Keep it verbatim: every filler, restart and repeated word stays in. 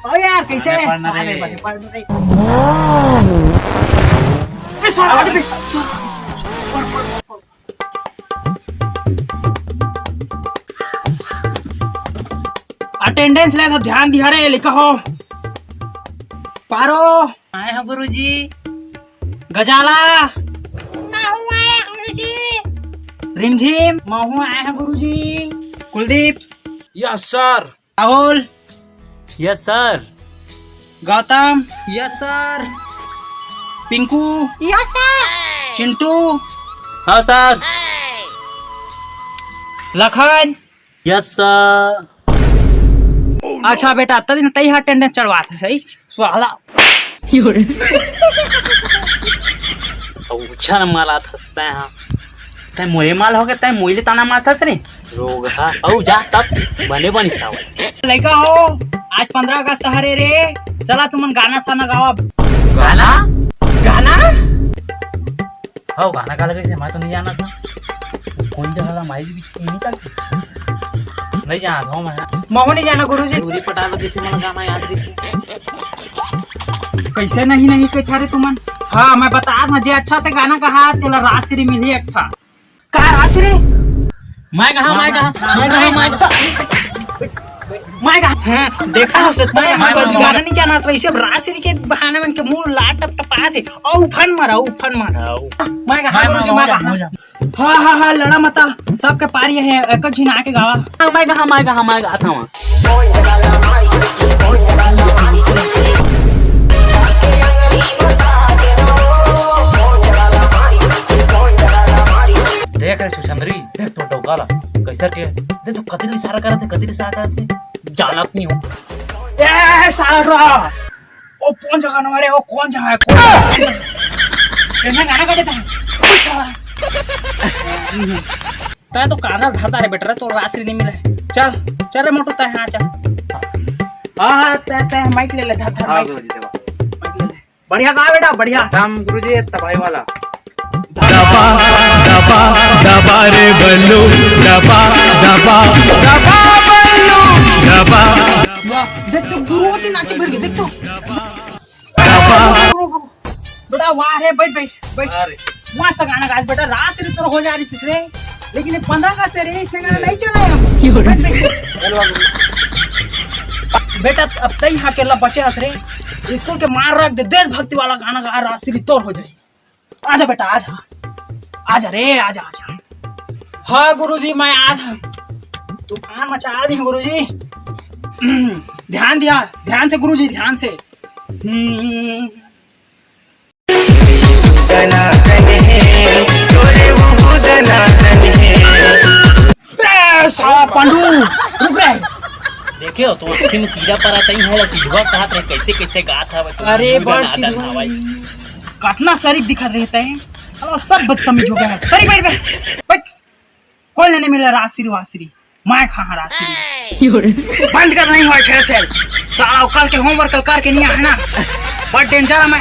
ओ यार, कैसे? अरे, पढ़ना रे। अरे, भाई, पढ़ना रे। ए, सर, आ जा बे, सर, सर, पढ़, पढ़, पढ़, पढ़। Attendance ले तो ध्यान दिहा रे, लिखा हो। पारो। आए हो गुरुजी। गजाला। महू आए हो गुरुजी। रिमझिम। महू आए हो गुरुजी। Kuldeep. Yes sir. Rahul. Yes sir. Gautam. Yes sir. Pinku. Yes sir. Chintu. हाँ सर। लखन। Yes sir. अच्छा बेटा, तदिन तई हा अटेंडेंस चढ़वात हे सही? साला। उछल मारत हस तैं हा। तैं मोरे माल होगे, तैं मोइले ताना मारत हस रे। रोगहा। अउ जा तब बने बनी सावल। लइका हो, आज पंद्रह अगस्त हरे रे, चला तुमन गाना साना गावा। गाना? गाना? हव, गाना का लगे से मैं तो नहीं जाना था। कौन जगह ला माई जी बीच में नहीं चलती? नहीं जाना था मैं। महू नहीं जाना गुरुजी। दूरी पटावे किसी मन गाना याद रही। कैसे नहीं, नहीं कहता रे तुमन? हाँ, मैं बता ना, जे अच्छा से गाना कहा, तेला राजश्री मिली एक ठा। का राजश्री? मैं कहा, मैं कहा, मैं कहा, मैं कहा। मैं कहा, हाँ, देखा हो सकता है, मैं मैं कहा, गाना नहीं जाना था, इसे राजश्री के बहाने मन के मुंह लाट टप टपा दे। ओ, उफन मारा, उफन मारा। मैं कहा, मैं गुरुजी, कहा, मैं हो जा, कहा। हो जा। हाँ, हाँ, हाँ, लड़ा मता, सबके पारी हे, एक झिन आके गावा। हाँ, मैं कहा, मैं कहा, मैं कहा था वहाँ। देख रे सुचंदरी, देख तो डौका ला, कैसे के, देख तो कतिल इशारा करत हे, कतिल इशारा करत हे, जानत नहीं हो। ए, साला रा, ओ कौन जगह ना रे, ओ कौन जगह है, कौन जगह है? कैसे गाना काटे था? ओ साला। तै तो काना धरता रे बेटा रे, तो राशि नहीं मिले। चल, चल रे मोटू, तै हाँ चल। हाँ, हाँ, तै, तै माइक ले ले, धर, धर हाँ, माइक। गुरुजी, देखो। माइक ले ले। बढ़िया गा बेटा, बढ़िया। एकदम गुरुजी, तबाही वाला। दबा, दबा, दबा रे बल्लू, दबा, दबा, दबा बल्लू, दबा। वाह, देख तो गुरुजी नाचे भिड़ के, देख तो। दबा। बेटा वाह रे, बैठ, बैठ, बैठ। अरे। मस्त गाना गाज बेटा, राशि तो हो जा रही तीसरे, लेकिन ये पंद्रह का से रे, इसने गाना नहीं चला है। बैठ, बैठ। बेटा अब तई हाँ अकेला बचे हस रे, स्कूल के मार रख दे, देशभक्ति वाला गाना गा, राशि तोर हो जाए। आजा बेटा, आजा, आजा रे, आजा, आजा। हाँ गुरुजी, मैं आज तूफान मचा दी गुरुजी। ध्यान दिया, ध्यान से गुरुजी, ध्यान से। हम्म। ए, साला पंडू, रुक रे। देखे हो, तो आँखी में कीड़ा परा तई है, सिद्धवा कहत रहे, कैसे, कैसे गात हवे, तो अरे, बड़ सिद्धवा। कतना शरीफ दिखत रहे तई। साला, सब बदतमीज हो गया है। अरे, बैठ, बैठ, बैठ। कोई नहीं मिला राशि, वाशि। मैं कहाँ राशि? बंद कर, नहीं होय खेल सेल। साला, कल के होमवर्क कल करके नहीं आए ना। बड़ डेंजर है,